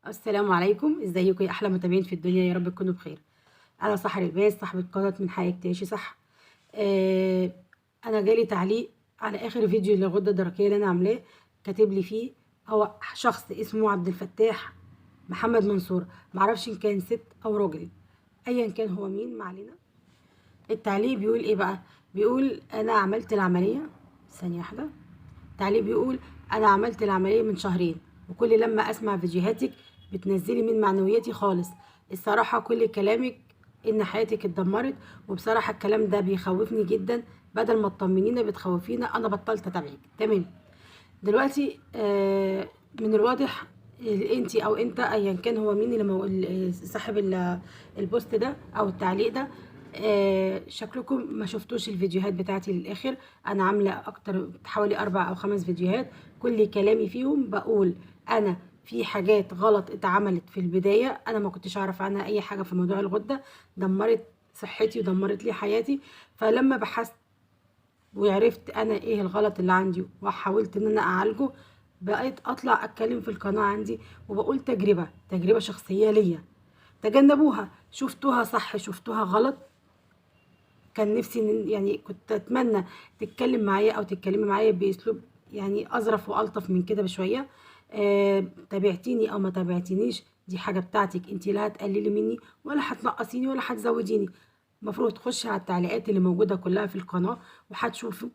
السلام عليكم، ازيكم يا احلى متابعين في الدنيا؟ يا رب تكونوا بخير. انا سحر الباز صاحبة قناة من حقك تعيشي صح. آه انا جالي تعليق على اخر فيديو للغدة الدرقية اللي انا عاملاه، كاتب لي فيه هو شخص اسمه عبد الفتاح محمد منصور، معرفش ان كان ست او راجل، ايا كان هو مين ما علينا. التعليق بيقول ايه بقى؟ بيقول انا عملت العملية، ثانية واحدة. التعليق بيقول انا عملت العملية من شهرين، وكل لما اسمع فيديوهاتك بتنزلي من معنوياتي خالص. الصراحة كل كلامك ان حياتك اتدمرت، وبصراحة الكلام ده بيخوفني جدا، بدل ما تطمنينا بتخوفينا، انا بطلت اتابعك. تمام. دلوقتي من الواضح انت او انت ايا كان هو مين اللي صاحب البوست ده او التعليق ده، شكلكم ما شفتوش الفيديوهات بتاعتي للاخر. انا عامله اكتر حوالي 4 او 5 فيديوهات، كل كلامي فيهم بقول انا في حاجات غلط اتعملت في البداية، انا ما كنتش اعرف عنها اي حاجة في موضوع الغدة، دمرت صحتي ودمرت لي حياتي. فلما بحثت وعرفت انا ايه الغلط اللي عندي وحاولت ان انا اعالجه، بقيت اطلع اتكلم في القناة عندي وبقول تجربه شخصية ليا، تجنبوها، شفتوها صح شفتوها غلط. كان نفسي يعني كنت اتمنى تتكلم معايا او تتكلمي معايا باسلوب يعني اظرف والطف من كده بشوية. تابعتيني او ما تابعتينيش دي حاجة بتاعتك انت، لا هتقللي مني ولا هتنقصيني ولا هتزوديني. المفروض تخشي على التعليقات اللي موجودة كلها في القناة وهتشوفوا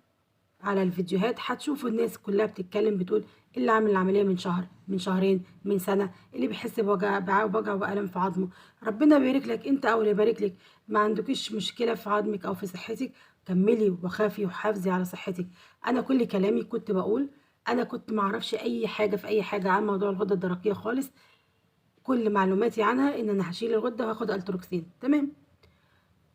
على الفيديوهات، هتشوفوا الناس كلها بتتكلم بتقول اللي عامل العملية من شهر، من شهرين، من سنة، اللي بيحس بوجع وألم في عظمه. ربنا يبارك لك انت او اللي يبارك لك، ما عندكيش مشكلة في عظمك او في صحتك، كملي وخافي وحافظي على صحتك. انا كل كلامي كنت بقول انا كنت معرفش اي حاجة في اي حاجة عن موضوع الغدة الدرقية خالص، كل معلوماتي عنها ان انا هشيل الغدة وهاخد التروكسين. تمام.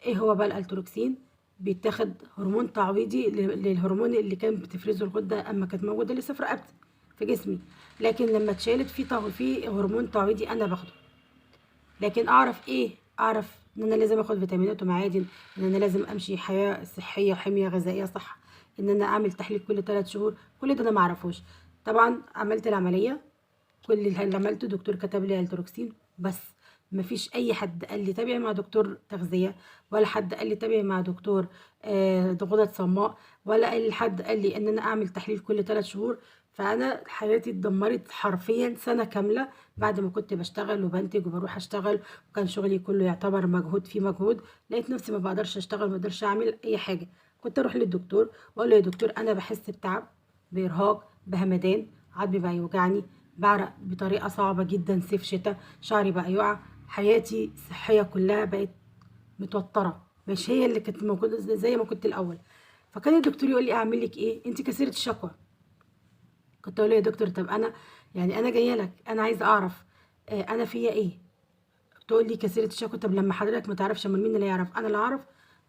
ايه هو بقى الالتروكسين؟ بيتاخد هرمون تعويضي للهرمون اللي كان بتفرزه الغدة اما كانت موجودة لسه في رقبتي في جسمي، لكن لما اتشالت في هرمون تعويضي انا باخده. لكن اعرف ايه؟ اعرف ان انا لازم اخد فيتامينات ومعادن، ان انا لازم امشي حياة صحية وحميه غذائية صح، ان انا اعمل تحليل كل 3 شهور، كل ده انا ما اعرفوش. طبعا عملت العملية، كل اللي عملته دكتور كتب لي التروكسين بس، مفيش اي حد قال لي تابعي مع دكتور تغذية، ولا حد قال لي تابعي مع دكتور غدد صماء، ولا قال حد قال لي ان انا اعمل تحليل كل 3 شهور. فانا حياتي اتدمرت حرفيا سنة كاملة بعد ما كنت بشتغل وبنتج وبروح اشتغل، وكان شغلي كله يعتبر مجهود في مجهود. لقيت نفسي ما بقدرش اشتغل، ما بقدرش اعمل اي حاجة. كنت اروح للدكتور واقول له يا دكتور انا بحس بتعب، بارهاق، بهمدان، عظمي بقى يوجعني، بعرق بطريقة صعبة جدا، صيف شتاء، شعري بقى يقع، حياتي الصحية كلها بقت متوترة، مش هي اللي كانت موجودة زي ما كنت الاول. فكان الدكتور يقول لي اعمل لك ايه؟ انت كثيرة الشكوى. كنت اقول له يا دكتور طب انا يعني انا جاية لك، انا عايزه اعرف انا فيا ايه. تقول لي كثيرة الشكوى. طب لما حضرتك ما تعرفش امال مين اللي يعرف؟ انا اللي اعرف.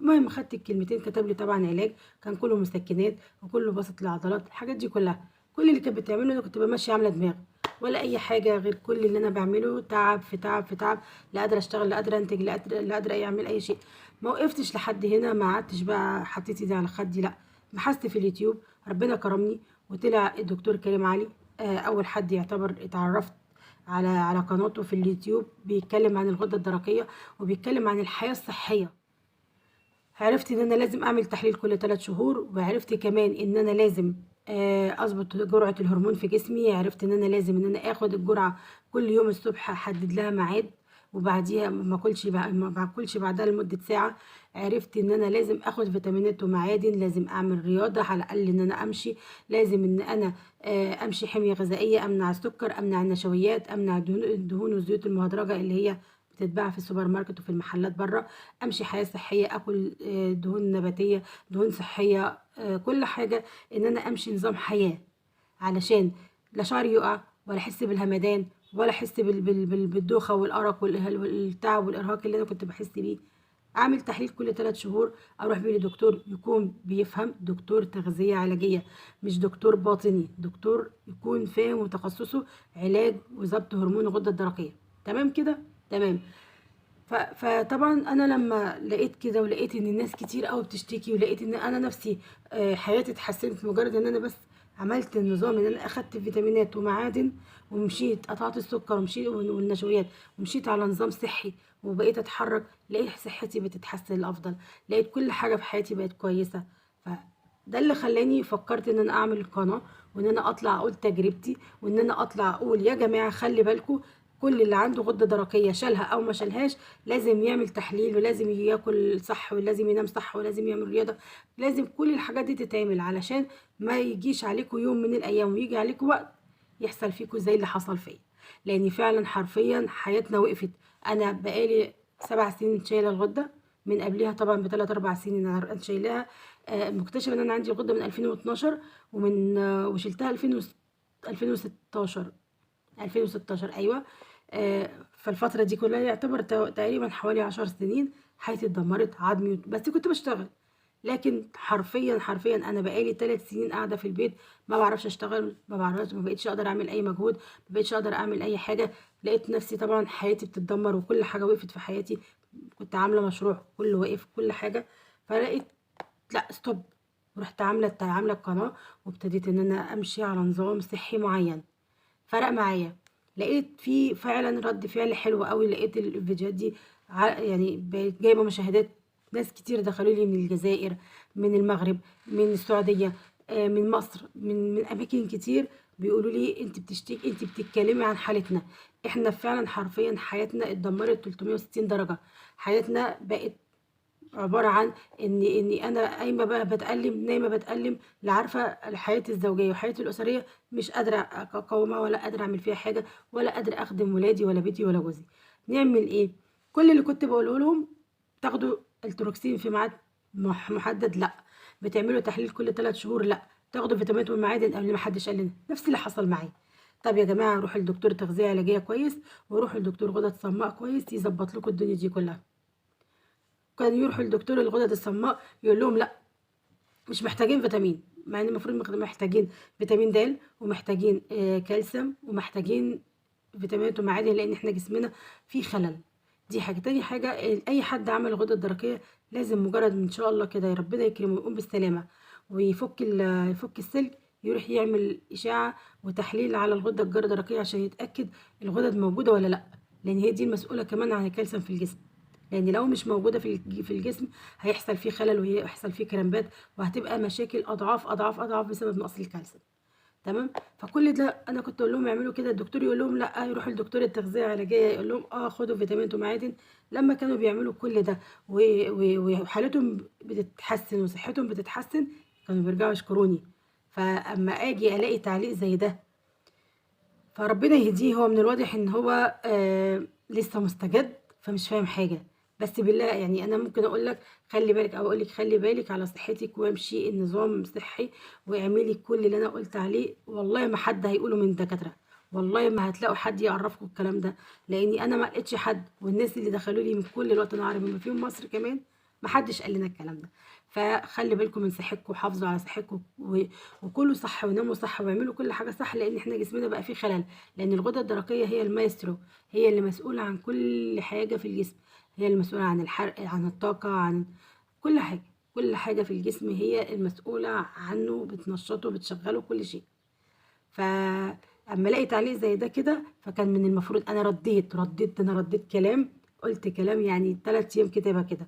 المهم خدت الكلمتين، كتب لي طبعا علاج كان كله مسكنات وكله بسط العضلات، الحاجات دي كلها. كل اللي كانت بتعمله انا كنت بمشي عامله دماغ ولا اي حاجة، غير كل اللي انا بعمله تعب في تعب في تعب، لا قادرة اشتغل، لا قادرة انتج، لا قادرة اعمل اي شيء. ما وقفتش لحد هنا، ما قعدتش بقى حطيت ايدي على خدي، لا بحثت في اليوتيوب، ربنا كرمني وطلع الدكتور كريم علي، اول حد يعتبر اتعرفت على قناته في اليوتيوب، بيتكلم عن الغدة الدرقية وبيتكلم عن الحياة الصحية. عرفت ان انا لازم اعمل تحليل كل 3 شهور، وعرفت كمان ان انا لازم اظبط جرعة الهرمون في جسمي، عرفت ان انا لازم ان انا اخد الجرعة كل يوم الصبح، احدد لها ميعاد وبعديها ما باكلش بعدها لمدة ساعة. عرفت ان انا لازم اخد فيتامينات ومعادن، لازم اعمل رياضة على الاقل ان انا امشي، لازم ان انا امشي حمية غذائية، امنع السكر، امنع النشويات، امنع الدهون والزيوت المهدرجة اللي هي بتتباع في السوبر ماركت وفي المحلات بره، امشي حياة صحية، اكل دهون نباتية، دهون صحية، كل حاجة، ان انا امشي نظام حياة علشان لا شعري يقع ولا احس بالهمدان ولا احس بالدوخة والارق والتعب والارهاق اللي انا كنت بحس بيه. اعمل تحليل كل 3 شهور، اروح بيه لدكتور يكون بيفهم، دكتور تغذية علاجية مش دكتور باطني، دكتور يكون فاهم وتخصصه علاج وظبط هرمون الغدة الدرقية. تمام كده؟ تمام. فطبعا انا لما لقيت كده ولقيت ان الناس كتير قوي بتشتكي، ولقيت ان انا نفسي حياتي اتحسنت مجرد ان انا بس عملت النظام ان انا اخدت فيتامينات ومعادن، ومشيت قطعت السكر ومشيت والنشويات، ومشيت على نظام صحي، وبقيت اتحرك، لقيت صحتي بتتحسن للافضل، لقيت كل حاجة في حياتي بقت كويسة. فده اللي خلاني فكرت ان انا اعمل القناة، وان انا اطلع اقول تجربتي، وان انا اطلع اقول يا جماعة خلي بالكم، كل اللي عنده غده درقيه شالها او ما شالهاش لازم يعمل تحليل، ولازم ياكل صح، ولازم ينام صح، ولازم يعمل رياضة، لازم كل الحاجات دي تتعمل علشان ما يجيش عليكم يوم من الايام ويجي عليكم وقت يحصل فيكم زي اللي حصل فيا. لان فعلا حرفيا حياتنا وقفت. انا بقالي 7 سنين شايله الغدة، من قبلها طبعا بثلاث 4 سنين انا شايلاها. مكتشفه ان انا عندي غده من 2012، ومن وشلتها 2016، 2016 ايوه. فالفترة دي كلها يعتبر تقريبا حوالي 10 سنين حياتي اتدمرت، عظمي، بس كنت بشتغل. لكن حرفيا حرفيا انا بقالي 3 سنين قاعدة في البيت، ما بعرفش اشتغل، ما بعرفش، ما بقيتش اقدر اعمل اي مجهود، ما بقيتش اقدر اعمل اي حاجة. لقيت نفسي طبعا حياتي بتتدمر وكل حاجة وقفت في حياتي. كنت عاملة مشروع كله واقف، كل حاجة. فلقيت لا stop، ورحت عاملة القناة، وابتديت ان انا امشي على نظام صحي معين. فرق معايا، لقيت في فعلا رد فعل حلو قوي. لقيت الفيديوهات دي يعني بقت جايبه مشاهدات، ناس كتير دخلوا لي من الجزائر، من المغرب، من السعودية، من مصر، من اماكن كتير، بيقولوا لي انت بتشتكي، انت بتتكلمي عن حالتنا. احنا فعلا حرفيا حياتنا اتدمرت 360 درجه، حياتنا بقت عبارة عن اني انا قايمة بقى بتألم، نايمة بتألم، لا عارفه حياتي الزوجية وحياتي الاسرية مش قادرة اقاومها، ولا قادرة اعمل فيها حاجة، ولا قادرة اخدم ولادي ولا بيتي ولا جوزي. نعمل ايه؟ كل اللي كنت بقوله لهم تاخدوا التروكسين في ميعاد محدد، لا. بتعملوا تحليل كل 3 شهور، لا. تاخدوا فيتامينات والمعادن قبل ما حدش قال لنا. نفس اللي حصل معايا. طب يا جماعة روحوا لدكتور تغذية علاجية كويس، وروحوا لدكتور غدد صماء كويس يظبط لكم الدنيا دي كلها. كان يروحوا لدكتور الغدد الصماء يقول لهم لا مش محتاجين فيتامين، مع ان المفروض محتاجين فيتامين د، ومحتاجين كالسيوم، ومحتاجين فيتامينات ومعادن، لان احنا جسمنا فيه خلل. دي حاجة. تاني حاجة، اي حد عمل غدد درقيه لازم مجرد ان شاء الله كده ربنا يكرمه ويقوم بالسلامة ويفك يفك السلك، يروح يعمل اشاعة وتحليل على الغدة الجار درقيه عشان يتاكد الغدد موجودة ولا لا، لان هي دي المسؤولة كمان عن الكالسيوم في الجسم. لان لو مش موجودة في الجسم هيحصل فيه خلل، وهيحصل فيه كرامبات، وهتبقى مشاكل اضعاف اضعاف اضعاف بسبب نقص الكالسيوم. تمام؟ فكل ده انا كنت اقول لهم اعملوا كده، الدكتور يقول لهم لا، يروحوا لدكتور التغذية العلاجية يقول لهم خدوا فيتامينات ومعادن. لما كانوا بيعملوا كل ده وحالتهم بتتحسن وصحتهم بتتحسن، كانوا بيرجعوا يشكروني. فاما اجي الاقي تعليق زي ده، فربنا يهديه. هو من الواضح ان هو لسه مستجد فمش فاهم حاجة. بس بالله يعني انا ممكن اقول لك خلي بالك، او اقول لك خلي بالك على صحتك، وامشي النظام صحي، واعملي كل اللي انا قلت عليه. والله ما حد هيقوله من دكاترة، والله ما هتلاقوا حد يعرفكم الكلام ده، لاني انا ما لقيتش حد، والناس اللي دخلوا لي من كل الوطن العربي بما فيهم مصر كمان ما حدش قال لنا الكلام ده. فخلي بالكم من صحتكم، وحافظوا على صحتكم، وكلوا صح، وناموا صح، واعملوا كل حاجة صح، لان احنا جسمنا بقى فيه خلل. لان الغدة الدرقية هي المايسترو، هي اللي مسؤولة عن كل حاجة في الجسم، هي المسؤولة عن الحرق، عن الطاقة، عن كل حاجة. كل حاجة في الجسم هي المسؤولة عنه، بتنشطه، بتشغله، كل شيء. فاما الاقي تعليق زي ده كده، فكان من المفروض انا رديت، انا رديت كلام، قلت كلام يعني 3 ايام كتابه كده،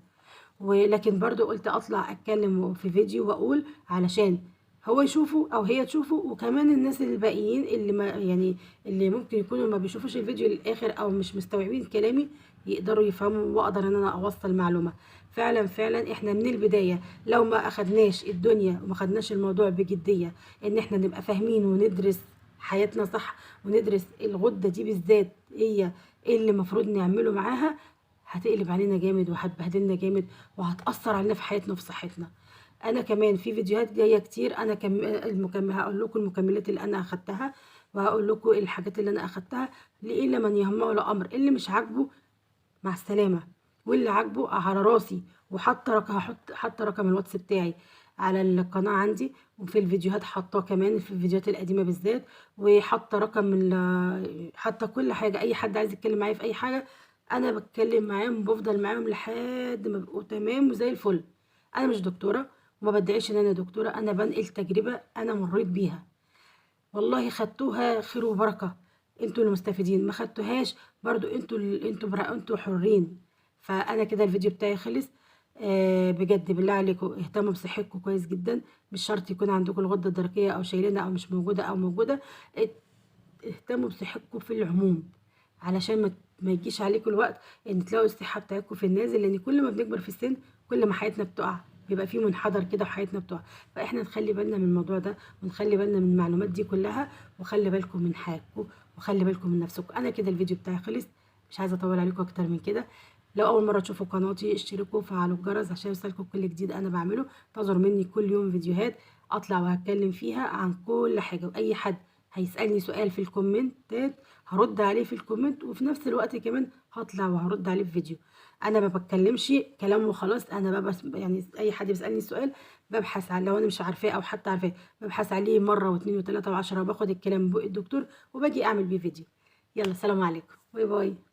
ولكن برضو قلت اطلع اتكلم في فيديو واقول علشان هو يشوفه او هي تشوفه، وكمان الناس الباقيين اللي ما يعني اللي ممكن يكونوا ما بيشوفوش الفيديو للاخر او مش مستوعبين كلامي يقدروا يفهموا، واقدر ان انا اوصل معلومة. فعلا فعلا احنا من البداية لو ما اخدناش الدنيا وما خدناش الموضوع بجدية، ان احنا نبقى فاهمين وندرس حياتنا صح، وندرس الغدة دي بالذات هي ايه اللي المفروض نعمله معاها، هتقلب علينا جامد وهتبهدلنا جامد وهتأثر علينا في حياتنا وفي صحتنا. انا كمان في فيديوهات جاية كتير، انا هقول لكم المكملات اللي انا اخدتها، وهقول لكم الحاجات اللي انا اخدتها، لإلا من يهمه الامر. اللي مش عاجبه مع السلامة، واللي عاجبه على راسي. وحاطه رقم، هحط حاطه رقم الواتس بتاعي على القناة عندي، وفي الفيديوهات حاطاه كمان في الفيديوهات القديمة بالذات، وحاطه رقم حاطه كل حاجة. اي حد عايز يتكلم معايا في اي حاجة انا بتكلم معاهم وبفضل معاهم لحد ما بيبقوا تمام وزي الفل. انا مش دكتورة وما بدعيش ان انا دكتورة، انا بنقل تجربه انا مريت بيها. والله خدتوها خير وبركة، انتوا اللي مستفيدين، ما خدتوهاش برضو انتوا حرين. فانا كده الفيديو بتاعي خلص. بجد بالله عليكم اهتموا بصحتكم كويس جدا، مش شرط يكون عندكم الغدة الدرقية او شايلينها او مش موجودة او موجودة، اهتموا بصحتكم في العموم علشان ما يجيش عليكم الوقت ان تلاقوا الصحة بتاعتكم في النازل، لان كل ما بنكبر في السن كل ما حياتنا بتقع، بيبقى في منحدر كده وحياتنا بتقع. فاحنا نخلي بالنا من الموضوع ده، ونخلي بالنا من المعلومات دي كلها، وخلي بالكم من حياتكم وخلي بالكم من نفسكم. انا كده الفيديو بتاعي خلص، مش عايزه اطول عليكم اكتر من كده. لو اول مرة تشوفوا قناتي اشتركوا وفعلوا الجرس عشان يوصلكم كل جديد انا بعمله. انتظروا مني كل يوم فيديوهات اطلع وهتكلم فيها عن كل حاجة، واي حد هيسالني سؤال في الكومنتات هرد عليه في ال comment، وفي نفس الوقت كمان هطلع وهرد عليه في فيديو. انا ما بتكلمش كلام وخلاص، انا ببس يعني اي حد بيسالني سؤال ببحث على، لو انا مش عارفاه او حتى عارفاه ببحث عليه مرة واثنين وثلاثة وعشرة، وباخد الكلام بق الدكتور وباجي اعمل بيه فيديو. يلا سلام عليكم، bye bye.